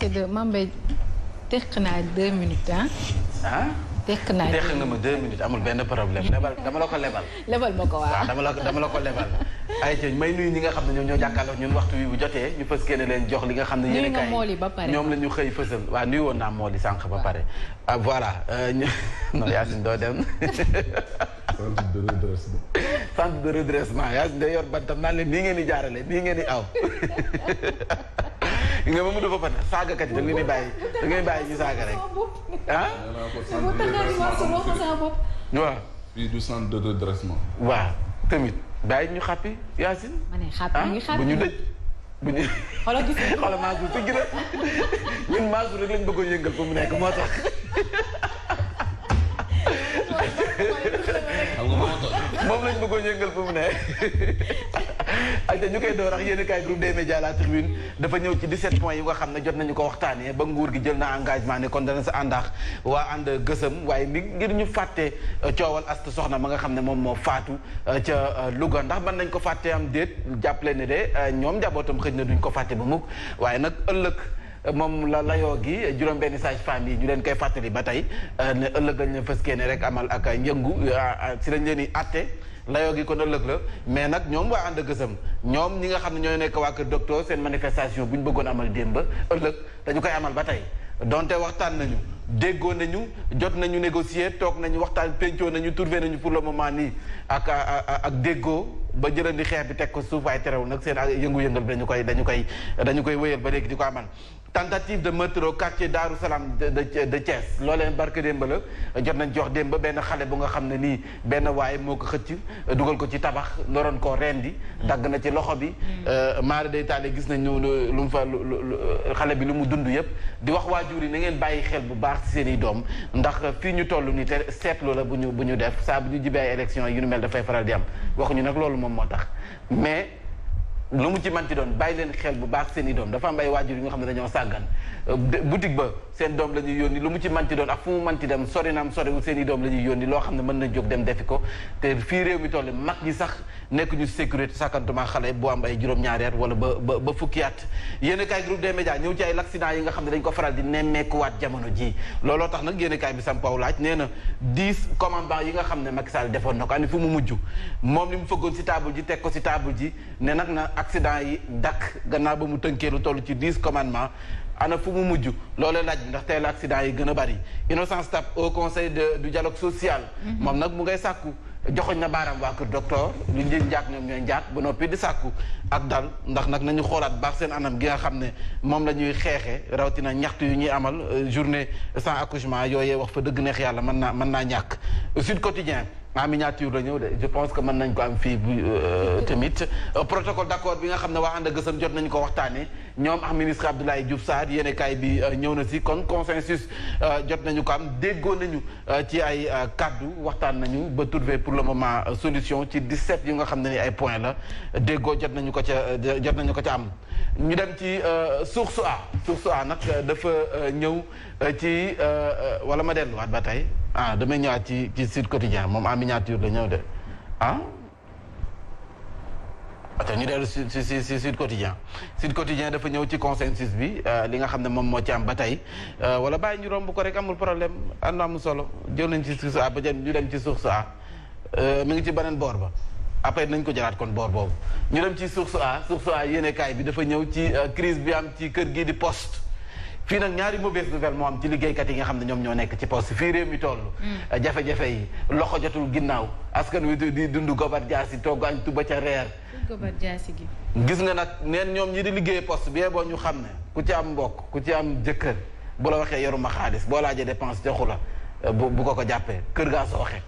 passé de Mambay tekk naa 2 minutes ah. tekk naa nga ma 2 minutes amul benn problème dama la ko lebal. lebal ma ko waaw dama la ko lebal. ay ca may nuyu ñi nga xam ne ñoom ñoo jàkkaarloo ñun waxtu wi bu jotee ñu fës kenn leen jox li nga xam ne. yéen a kaay ñoom la ñu xëy fësal. waaw nuyu woon naa mool yi sànq ba pare. ah voilà non Yacine doo dem. centre de redressement Yacine day yor bantam naan leen nii ngeen di jaarale nii ngeen di aw. nga ma dafa fa saagakat yi da ngeen di bàyyi ñu saaga rek ah. waaw. fii du centre de redressement. waaw tamit bàyyi ñu xàppi Yacine. ma ne xàppi bu ñu dëj. bu ñu xoolal Mansour tëgg na ñun Mansour rek lañ bëggoon yëngal fu mu nekk moo tax. moom lañ bëggoon yëngal fu mu ne ak ñu koy door ak yéen kaay groupe des médias La Tribune dafa ñëw ci 17 points yi nga xam ne jot nañu ko waxtaanee ba nguur gi jël na engagement ne kon dana sa àndaax waa ànd gësëm waaye ngir ñu fàtte coowal Astou Sokhna ma nga xam ne moom moo faatu ca Louga ndax mën nañ ko fàtte am déet jàppale ne de ñoom njabootam xëj na duñ ko fàtte ba mukk waaye nag ëllëg moom la layoo gi juróom-benn sage-femme yi ñu leen koy fàttali ba tey ne ëllëg lañ leen fës kee ne rek amal ak njëngu si lañ leen di atte layoo gi kon ëllëg la mais nag ñoom waa ànd gësëm ñoom ñi nga xam ne ñooy nekk waa kër docteur seen manifestation bu ñu bëggoon amal démb ëllëg dañu koy amal ba tey donte waxtaan nañu déggoo nañu jot nañu négocier toog nañu waxtaan pencoo nañu trouvé nañu pour le moment nii ak déggoo ba jëlandi xeex bi teg ko suuf waaye terewul nag seen yëngu-yëngal bi dañu koy wéyal ba léegi di ko amal tentative de meurtre au quartier Darou Salam de Thiès loolee barke démb la jot nañ jox démb benn xale bu nga xam ne nii benn waaye moo ko xëcc dugal ko ci tabax loroon koo rendi dagg na ci loxo bi maara day taale gis nañ lu mu fa xale bi lu mu dund yëpp di wax waajur yi na ngeen bàyyi xel bu baax ci seen i doom ndax fii ñu toll nii te seetlu la bu ñu def saa bu ñu jibee ay élection yu nu mel dafay faral di am waxuñu nag loolu moom moo tax mais lu mu ci manti doon bàyyi leen xel bu baax seen i doom dafa am ay waajur yi nga xam ne dañoo sàggan boutique ba seen doom la ñuy yónni lu mu ci manti doon ak fu mu manti dem sori naam soriwul seen i doom la ñuy yónni loo xam ne mën na jóg dem defi ko te fii réew mi toll mag ñi sax nekk ñu sécurité sàkkantuma xale boo am ay juróom-ñaari at wala ba fukki at yéen kaay groupe des médias ñëw ci ay accident yi nga xam ne dañ ko faral di nemmeekuwaat jamono ji looloo tax nag yéen kaay bi sampaw laaj nee na 10 commandement yi nga xam ne Macky Sall defoon na ko ani fu mu mujj moom li mu fëggoon si table ji teg ko si table ji ne nag na accident yi dakk gannaaw ba mu tënkee lu toll ci 10 commandement ana fu mu mujj loolee laaj bi ndax tey la accident yi gën a bari Innocence Ntap au conseil du dialogue social moom nag mu ngay sàkku joxoñ na baaraam waa kër docteur lu njëg njaak ñoom ñooy njaak ba noppi di sàkku ak dal ndax nag nañu xoolaat baax seen anam gi nga xam ne moom la ñuy xeexee rawatina ñaxtu yu ñuy amal journée sans accouchement yooyee wax fa dëgg neex yàlla mën naa ñàkk Sud Quotidien en miniature la ñëw de je pense que mën nañ ko am fii bu tamit protocole d'accord bi nga xam ne waa ànd gësam jot nañu ko waxtaanee ñoom ak ministre Abdoulaye Diouf Sarr yéene kaay bi ñëw na si kon consensus jot nañu ko am déggoo nañu ci ay kaddu waxtaan nañu ba trouver pour le moment solution ci 17 yu nga xam ne ni ay point la déggoo jot nañu ko ca am ñu dem ci source a nag dafa ñëw ci wala ma delluwaat ba tey damay ñëwaat ci Sud Quotidien moom en miniature la ñëw de ñu dellu si Sud Quotidien dafa ñëw ci consensus bi li nga xam ne moom moo ci am ba tey wala bàyyi ñu romb ko rek amul problème ànd amul solo jël nañ ci source a ba ñu dem ci source a mi ngi ci beneen boor ba après nañ ko jëlaat kon boor boobu ñu dem ci source a yéenekaay bi dafa ñëw ci crise bi am ci kër gii di poste fii nag ñaari mauvaise nouvelle moo am ci liggéeykat yi nga xam ne ñoom ñoo nekk ci poste fii réew mi toll jafe-jafe yi loxo jotul ginnaaw askan wi di dund gobar jaasi togg añ tuba ca reer gobar jaasi gi gis nga nag neen ñoom ñi di liggéey poste bi boo ñu xam ne ku ci am mbokk ku ci am jëkkër bu la waxee yoruma xaalis boo laajee dépense joxu la bu ko jàppee kër gaa sooxe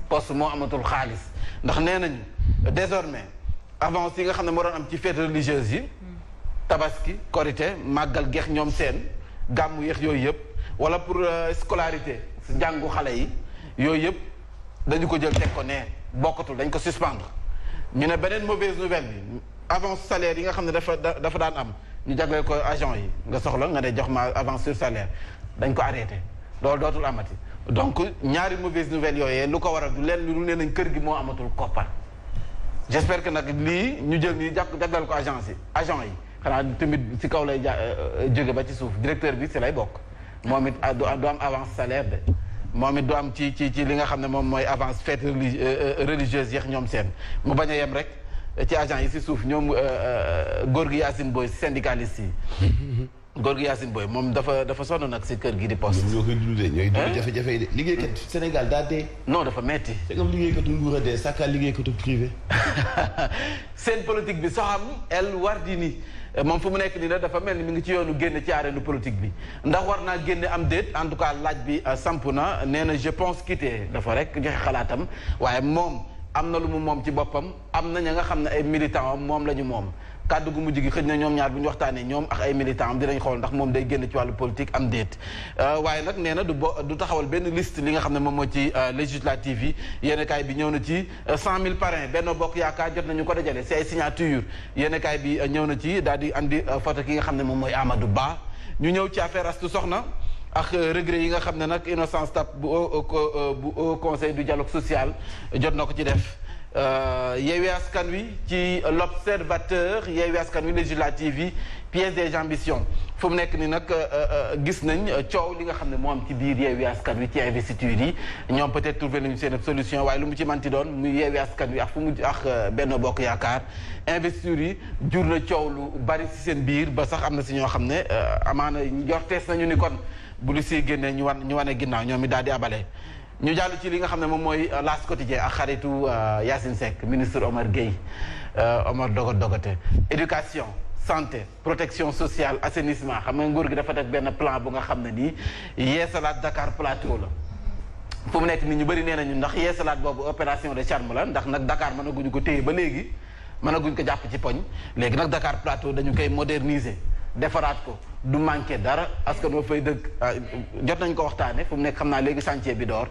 poste moo amatul xaalis ndax nee nañu désormais avance yi nga xam ne moo doon am ci fête religieuse yi tabaski korité màggal geex ñoom seen gàmmu yeex yooyu yëpp wala pour scolarité jàngu xale yi yooyu yëpp dañu ko jël teg ko ne bokkatul dañ ko suspendre ñu ne beneen mauvaise nouvelle bi avance salaire yi nga xam ne dafa daan am ñu jagleel ko agent yi nga soxla nga ne jox ma avance sur salaire dañ ko arrêté loolu dootul amati donc ñaari mauvaise nouvelle yooyee lu ko waral du leen lu nee nañ kër gi moo amatul koppar j'espère que nag lii ñu jël nii jagleel ko agent yi xanaa tamit ci kaw lay jóge ba ci suuf directeur bi ci lay bokk moom it du am avance salaire de moom it du am ci li nga xam ne moom mooy avance fête religieuse yeex ñoom seen mu bañ a yem rek ci agent yi ci suuf ñoom góor gi Yacine Boy syndicaliste yi góor gi Yacine Boy moom dafa sonn nag ci kër gi di poste. ñoo koy dundee ñooy dund jafe-jafe yi de liggéeykat Sénégal daa dee. non dafa metti c'est comme liggéeykatu nguur a dee sàkka liggéeykatu privé. seen politique bi Soham El Wardini moom fu mu nekk nii nag dafa mel ni mi ngi ci yoonu génn ci arène politique bi ndax war naa génne am déet en tout cas laaj bi samp na nee na je pense quitter dafa rek joxe xalaatam waaye moom am na lu mu moom ci boppam am na ña nga xam ne ay militants am moom la ñu moom. kàddu gu mujj gi xëj na ñoom ñaar bu ñu waxtaanee ñoom ak ay militants am dinañ xool ndax moom day génn ci wàllu politique am déet waaye nag nee na du taxawal benn liste li nga xam ne moom moo ci législative yi yéenekaay bi ñëw na ci 100 000 parrains Benno Bokk Yaakaar jot nañu ko dajale si ay signature yéenekaay bi ñëw na ci daal di andi photo ki nga xam ne moom mooy Amadou Ba ñu ñëw ci affaire Astou Sokhna ak regret yi nga xam ne nag Innocence Ntap bu au conseil du dialogue social jot na ko ci def Yewwi Askan Wi ci l'Observateur Yewwi Askan Wi législative yi pièce des ambitions fu mu nekk ni nag gis nañ coow li nga xam ne moo am ci biir Yewwi Askan Wi ci investiture yi ñoom peut-être trouvé nañu seen solution waaye lu mu ci manti doon muy Yewwi Askan Wi ak fu mu ak Benno Bokk Yaakaar investiture yi jur na coow lu bari ci seen biir ba sax am na si ñoo xam ne amaana njortees nañu ni kon bu lu siy génnee ñu wane ginnaaw ñoom mi daal di abale ñu jàll ci li nga xam ne moom mooy L'As Quotidien ak xaritu Yacine Seck ministre Omar Gueye Omar Dogote éducation santé protection sociale assainissement xam nga nguur gi dafa def benn plan bu nga xam ne nii yeesalaat Dakar Plateau la fu mu nekk nit ñu bëri nee nañu ndax yeesalaat boobu opération de charme la ndax nag Dakar mënaguñu ko téye ba léegi mënaguñ ko jàpp ci poñ léegi nag Dakar Plateau dañu koy moderniser defaraat ko du manqué dara askan wa fay dëkk jot nañ ko waxtaane fu mu nekk xam naa léegi chantier bi door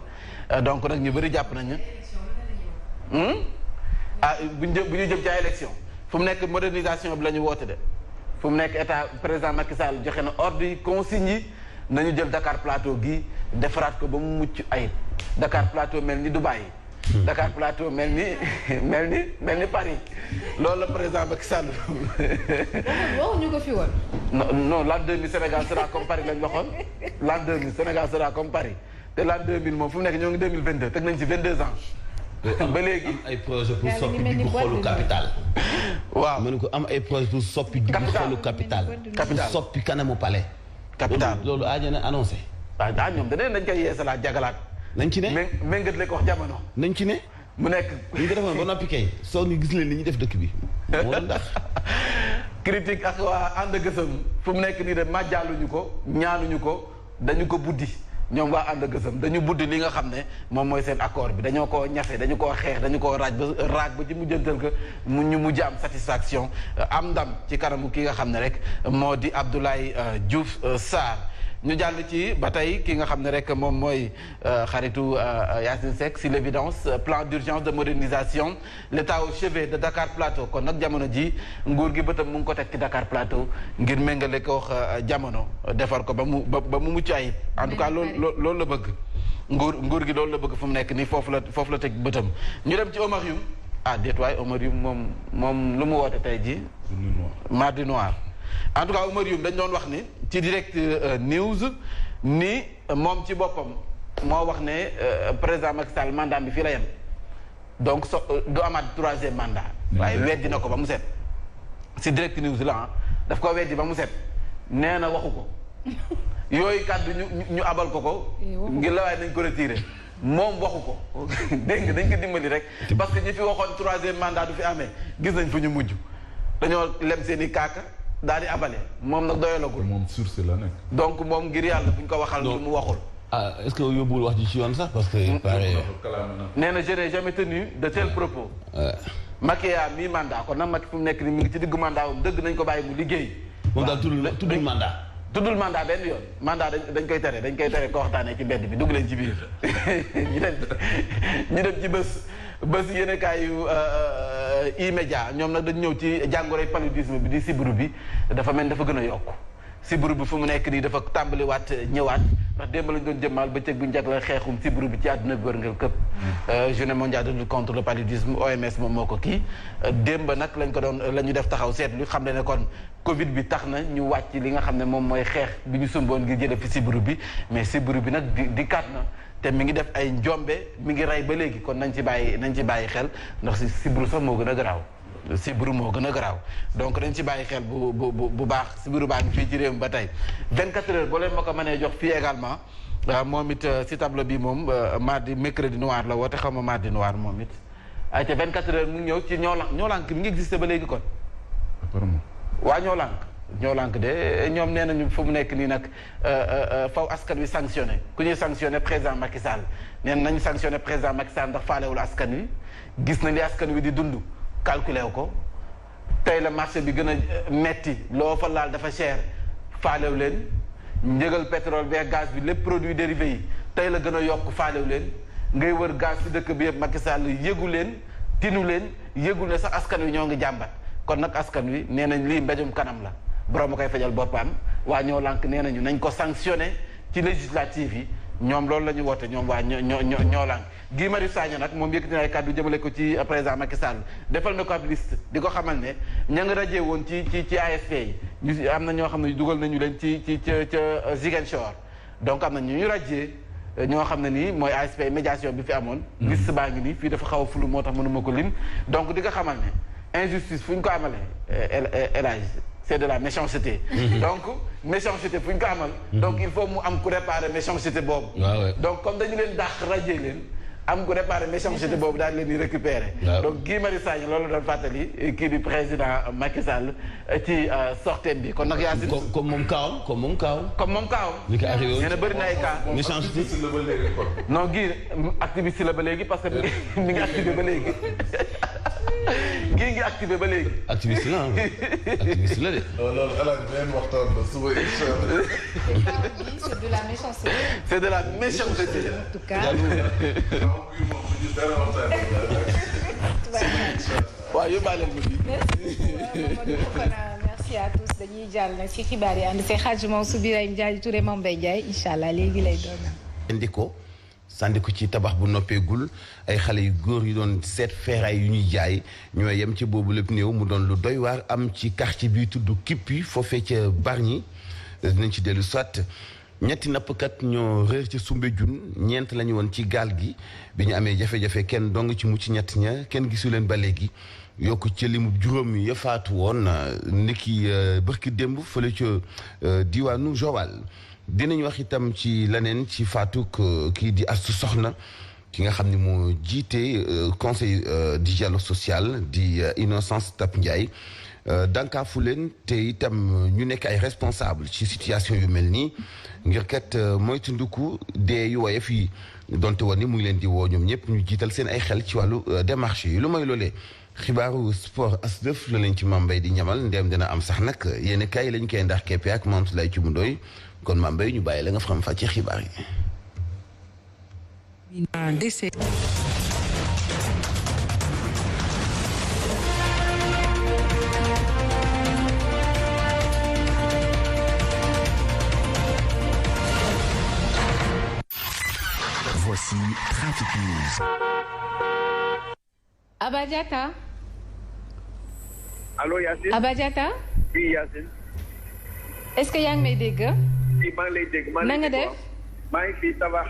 donc nag ñu bëri jàpp nañu bu ñu jëm ci ay élection fu mu nekk modernisation bi la ñu woote de fu mu nekk état président Macky Sall joxe na ordre yi consigne yi nañu jël Dakar Plateau gi defaraat ko ba mu mucc ayib Dakar Plateau mel ni Dubaï Dakar Plateau mel ni Paris loolu la président Macky Sall. waxuñu ko fi woon. non l'an 2000 Sénégal sera comme Paris lañ waxoon l'an 2000 Sénégal sera comme Paris te l'an 2000 moom fu mu nekk ñoo ngi 2022 teg nañ ci 22 ans. ba léegi am ay projet pour soppi diggu xolu capital. waaw mën ko am ay projet pour soppi diggu xolu capital. capital soppi kanamu palais. capital loolu aaja na annoncé. waaw ñoom dañ koy yeesalaat jagalaat. nañ ci ne méngat la ko wax jamono. nañ ci ne. mu nekk ñu ko defoon ba noppi kay soo ñu gis leen li ñuy def dëkk bi moo doon ndax. critique ak waa ànd gësëm fu mu nekk nii de màjjaaluñu ko ñaanuñu ko dañu ko buddi ñoom waa ànd gësëm dañu buddi li nga xam ne moom mooy seen accord bi dañoo koo ñafe dañu koo xeex dañu koo raag ba ci mujjantal ko mu ñu mujj am satisfaction am ndam ci kanamu ki nga xam ne rek moo di Abdoulaye Diouf Sarr. ñu jàll ci ba tey ki nga xam ne rek moom mooy xaritu Yacine Seck si l'évidence plan d'urgence de modernisation l'état au chevet de Dakar Plateau kon nag jamono ji nguur gi bëtam mu ngi ko teg ci Dakar Plateau ngir méngale ko wax jamono defar ko ba mu mucc ayib en tout cas loolu la bëgg nguur gi loolu la bëgg fu mu nekk nii foofu la teg bëtam ñu dem ci Omar Youm déet waay Omar Youm moom lu mu woote tey ji mardi noir en tout cas Omar Youm dañ doon wax ni ci direct news ni moom ci boppam moo wax ne président Macky Sall mandat bi fii la yem donc du amaat 3e mandat waaye weddi na ko ba mu set si direct news la daf ko weddi ba mu set nee na waxu ko yooyu kàddu ñu abal ko ngir la waaye nañ ko retiré moom waxu ko dégg nga dañ ko dimbali rek parce que ñi fi waxoon 3e mandat du fi amee gis nañ fu ñu mujj dañoo lem seen i kaaka daal di abale moom nag doyalagul. moom source la nekk. donc moom ngir yàlla buñ ko waxal. lu mu waxul. est-ce que yóbbuwul wax ji ci yoon sax parce que. pareil nee na je n'ai jamais tenu de tels propos. Macky a mi-mandat kon nag Macky fu mu nekk nii mi ngi ci diggu mandat wam dëgg nañ ko bàyyi mu liggéey. moom daal tuddul mandat. tuddul mandat benn yoon mandat dañ koy tere ko waxtaanee ci mbedd bi dugg leen ci biir ñu dem ci bés yéenekaayu E-Media ñoom nag dañu ñëw ci jàngoroy paludisme bi di sibiru bi dafa mel dafa gën a yokk sibbiru bi fu mu nekk nii dafa tàmbaliwaat ñëwaat ndax démb lañ doon jëmmal bëccëg bu njëkk la xeexum sibbiru bi ci àdduna bi wërngal këpp journée mondiale de lutte contre le paludisme OMS moom moo ko kii démb nag lañ ko doon la ñu def taxaw seetlu xam ne kon Covid bi tax na ñu wàcc li nga xam ne moom mooy xeex bi ñu sumboon ngir jële fi sibbiru bi mais sibbiru bi nag di kat na te mi ngi def ay njombe mi ngi rey ba léegi kon nañ ci bàyyi xel ndax si sibbiru sax moo gën a garaaw sibbiru moo gën a garaaw donc dañ ci bàyyi xel bu baax sibbiru baa ngi fii ci réew mi ba tey 24 heures boo leen ma ko mënee jox fii également moom it si tableau bi moom mardi mercredi noir la woote xam ma mardi noir moom it ay te 24 heures mu ngi ñëw ci ñoo lànk mi ngi existé ba léegi kon waa ñoo lànk de ñoom nee nañu fu mu nekk nii nag faw askan wi sanctionné ku ñuy sanctionné président Macky Sall nee nañu sanctionné président Macky Sall ndax faalewul askan wi gis na li askan wi di dund calculé wu ko tey la marché bi gën a metti loo fa laal dafa cher faalew leen njëgal pétrole bi gaz bi lépp produit dérivé yi tey la gën a yokk faalew leen ngay wër gaz ci dëkk bi yëpp Macky Sall yëgu leen tinu leen yëgul ne sax askan wi ñoo ngi jàmbat kon nag askan wi nee nañ lii mbéjum kanam la borom a koy fajal boppam waa ñoo lànk nee nañu nañ ko sanctionné ci législative yi ñoom loolu la ñu woote ñoom waa ñoo lànk Guy Marius Sagna nag moom yëkkati na ay kàddu jëmale ko ci président Macky Sall defal na ko ab liste di ko xamal ne ña nga rajee woon ci AFP yi ñu am na ñoo xam ne dugal nañu leen ca Ziguinchor donc am na ñu rajee ñoo xam ne nii mooy AFP médiation bi fi amoon liste baa ngi nii fii dafa xaw a fulu moo tax mënuma ko lim donc di ko xamal ne injustice fu ñu ko amalee élage c'est de la méchanceté donc méchanceté fu ñu ko amal donc il faut mu am ku réparer méchanceté boobu donc comme dañu leen dàq rajee leen am ku réparer méchanceté boobu daal leen di récupérer donc Guy Marius Sagna loolu doon fàttali kii di président Macky Sall ci sorteem bi kon nag yaa comme moom kaaw li ko arrivé nee na bëri na ay cas méchanceté non Guy activiste la ba léegi parce que mi ngi activé ba léegi ngi activé ba léegi. activiste la de. loolu alaaj benn waxtaan ba suba incha allah. c'est de la méchanceté. c'est de la méchanceté. en tout cas. waaw yóbbaale ma bi. merci à tous dañuy jàll nag ci xibaar yi ànd see Hadj Mansour Birahim Ndiaye Touré Mame Mbaye Ndiaye incha allah léegi lay doon. indi ko sànni ko ci tabax bu noppeegul ay xale yu góor yu doon seet feeraay yu ñuy jaay ñoo yem ci boobu lépp néew mu doon lu doy waar am ci quartier bi tudd Kippi foofee ca Bargny dinañ ci dellu soit ñetti nappkat ñoo réer ci Soumbédioune ñeent lañu woon ci gaal gi bi ñu amee jafe-jafe kenn dong ci mucc ñett ña kenn gisu leen ba léegi yokk ci limu juróom yi faatu woon niki bërki démb fële ca diwaanu Joal dinañ wax itam ci leneen ci faatuk kii di Astu Soxna ki nga xam ne moo jiite conseil du dialogue social di Innocence Tap Ndiaye dankaafu leen te itam ñu nekk ay responsable ci situation yu mel nii ngir kat moytandiku dee yu woyof yi donte woon ni mu ngi leen di woo ñoom ñëpp ñu jiital seen ay xel ci wàllu démarche yi lu may loolee xibaaru sport asdëf la leen ci Mame Mbaye di ñamal ndéem dina am sax nag yéen kay lañ koy ndax keppe ak Mantoulaye ci mu doy kon Mame Mbaye ñu bàyyi la nga faram fàcce xibaar yi. Voici Trafic News. Aba Diatta. Allô Yacine. Aba Diatta. Oui Yacine. est-ce que yaa ngi may dégg. Oui maa ngi lay dégg. na nga def. maa ngi fii ça va.